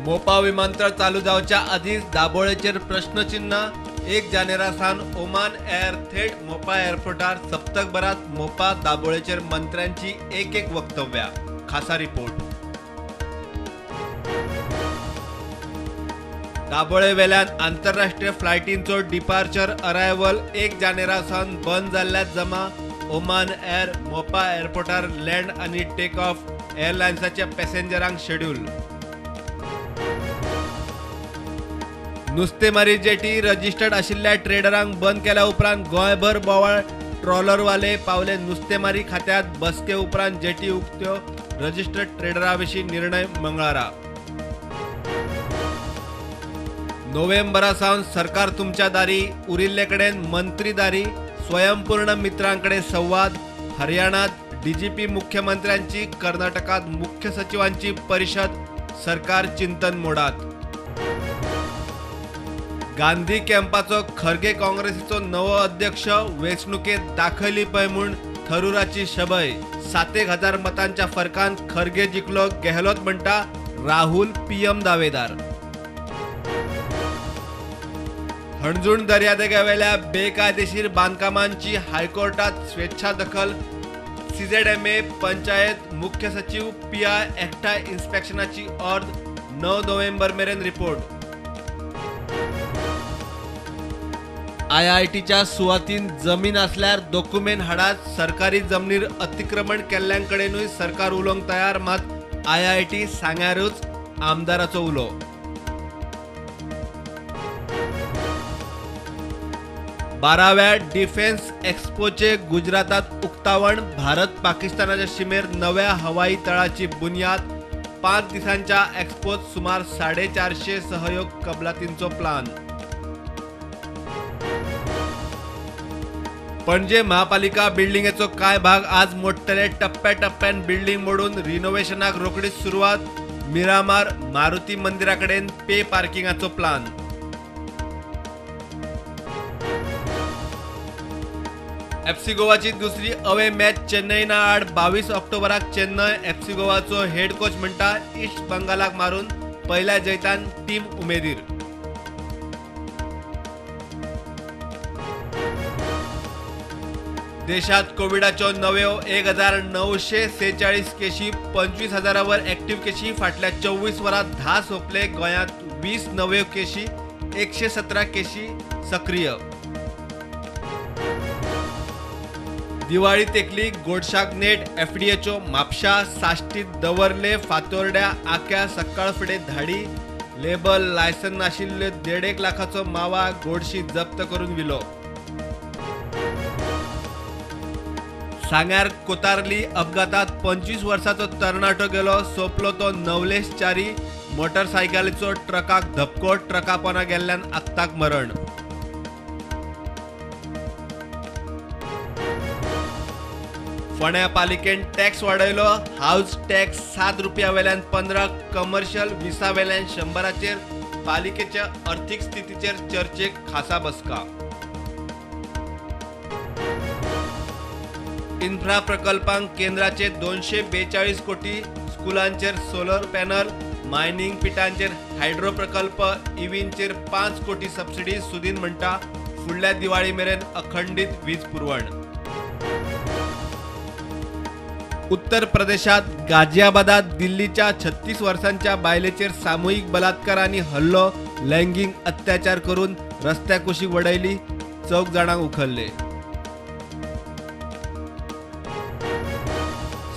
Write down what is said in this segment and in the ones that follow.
मोपा विमानतळ चालू जावच्या आदींच दाबोळेचेर प्रश्नचिन्ह. 1 जानेरा सावन ओमान एअर थेट मोपा एअरपोर्टार. सप्तकभरात मोपा दाबोळेचेर मंत्र्यांची एक एक वक्तव्या. खासा रिपोर्ट. दाबोळे वेल्यान आंतरराष्ट्रीय फ्लायटींचो डिपार्चर अरायव्हल 1 जानेरा सावन बंद जाल्ल्या जमा. ओमान एअर मोपा एअरपोर्टार लँड आनी टेक ऑफ एअरलायन्साच्या पॅसेंजरांक शेड्यूल. नुस्तेमारी जेटी रजिस्टर्ड आशिल्ल्या ट्रेडरांक बंद केल्या उपरांत गोंयभर बोवाळ. ट्रॉलरवाले पावले नुस्तेमारी खात्यात. बसके उपरांत जेटी उक्त्यो. रजिस्टर्ड ट्रेडरा विशीं निर्णय मंगळारा. नोव्हेंबरा सावन सरकार तुमच्या दारी, उरिल्ले कडेन मंत्री दारी. स्वयंपूर्ण मित्रांकडे संवाद. हरियाणात डीजीपी मुख्यमंत्र्यांची, कर्नाटकात मुख्य सचिवांची परिषद. सरकार चिंतन मोडात. गांधी कॅम्पाचो खरगे काँग्रेसीचो नवो अध्यक्ष वेंचणुकेत दाखयली पळय म्हूण थरुराची शबय. 7,000 मतांच्या फरकान खरगे जिखलो. गेहलोत म्हणटा राहुल पीएम दावेदार. हणजूण दर्यादेगेवेल्या बेकायदेशीर बांदकामांची हायकोर्टात स्वेच्छा दखल. सीझेडएमए पंचायत मुख्य सचिव पीआय एकठांय इन्स्पेक्शनाची ऑर्द. 9 नोव्हेंबर मेरेन रिपोर्ट. आयआयटीच्या सुवातीन जमीन आसल्यार दोकुमेंत हाडात. सरकारी जमनीर अतिक्रमण केल्ल्यांकडेनूय सरकार उलोवंक तयार, मात आयआयटी सांग्यारूच आमदाराचो उलो. बाराव्या डिफेन्स एक्स्पोचे गुजरातात उक्तावण. भारत पाकिस्तानाच्या शिमेर नव्या हवाई तळाची बुन्याद. 5 दिसांच्या एक्स्पोत सुमार 450 सहयोग कबलातींचो प्लान. पणजे महापालिका बिल्डिंगेचो कांय भाग आज मोडटले. टप्प्याटप्प्यान बिल्डिंग मोडून रिनोव्हेशनाक रोखडीच सुरवात. मिरामार मारुती मंदिरा कडेन पे पार्किंगाचो प्लान. एफसी गोवाची दुसरी अवे मॅच चेन्नईना आड 22 ऑक्टोबराक चेन्नय. एफसी गोवाचो हेड कोच म्हणटा इस्ट बंगालाक मारून पयल्या जैतान टीम उमेदीर. देशात कोविडाच्यो नव्यो 1946 केशी, 25,000 वर ऍक्टिव्ह केशी. फाटल्या 24 वरांत 10 सोंपले. गोंयांत 20 नव्यो केशी, 117 केशी सक्रीय. दिवाळी तेकली गोडशाक नेट. एफडीएच्यो म्हापशा, साश्टीत दवर्ले, फातोर्ड्या, आक्या सकाळ फुडें धाडी. लेबल लायसन नाशिल्ल्यो 1.5 लाखाचो मावा गोडशी जप्त करून विलो. सांग्यार कोतारली अपघातात 25 वर्साचो तरणाटो गेलो. सोंपलो तो नवलेश च्यारी. मोटरसायकलीचो ट्रकाक धपको. ट्रका पोना गेल्ल्यान आक्ताक मरण. फोंड्या पालिकेन टॅक्स वाडयलो. हावज टॅक्स 7 रुपया वेल्यान 15, कमर्शियल 20 वेल्यान 100चेर. पालिकेच्या अर्थीक स्थितीचेर चर्चेक खासा बसका. इन्फ्रा प्रकल्पांक केंद्राचे 242 कोटी, स्कुलांचेर सोलर पॅनल, मायनिंग पिटांचेर हायड्रो प्रकल्प, इव्हींचेर 5 कोटी सबसिडी. सुदीन म्हणटा फुडल्या दिवाळी मेरेन अखंडीत वीज पुरवण. उत्तर प्रदेशात गाझियाबादात दिल्लीच्या 36 वर्सांच्या बायलेचेर सामुहीक बलात्कार आनी हल्लो. लैंगीक अत्याचार करून रस्त्या कुशीक वडयली. 4 जाणांक उखल्ले.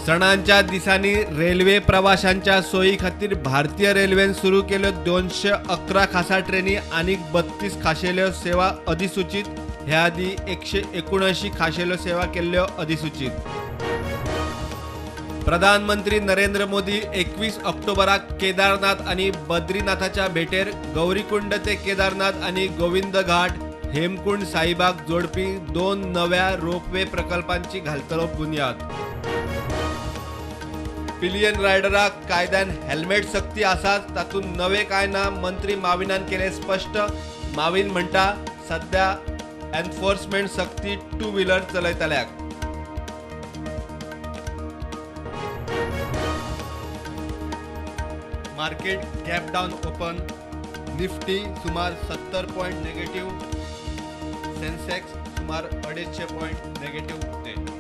सणांच्या दिसांनी रेल्वे प्रवाशांच्या सोयी खातीर भारतीय रेल्वेन सुरू केल्यो 211 खासा ट्रेनी आनी 32 खाशेल्यो सेवा अधिसूचित. ह्या आदीं 179 खाशेल्यो सेवा केल्ल्यो अधिसूचित. प्रधानमंत्री नरेंद्र मोदी 21 ऑक्टोबराक केदारनाथ आनी बद्रीनाथाच्या भेटेर. गौरीकुंड ते केदारनाथ आनी गोविंद घाट हेमकुंड साहिबाक जोडपी 2 नव्या रोपवे प्रकल्पांची घालतलो बुन्याद. पिलियन रायडराक कायद्यान हेल्मेट सक्ती आसाच, तातूंत नवे काय ना, मंत्री माविनान केलें स्पश्ट. माविन म्हणटा सध्या एन्फोर्समेंट सक्ती टू व्हिलर चलयतल्याक. Market gap down open. Nifty सुमार 70 पॉयंट नेगेटिव्ह, सेन्सेक्स सुमार 250 पॉयंट नेगेटिव्ह उक्ते.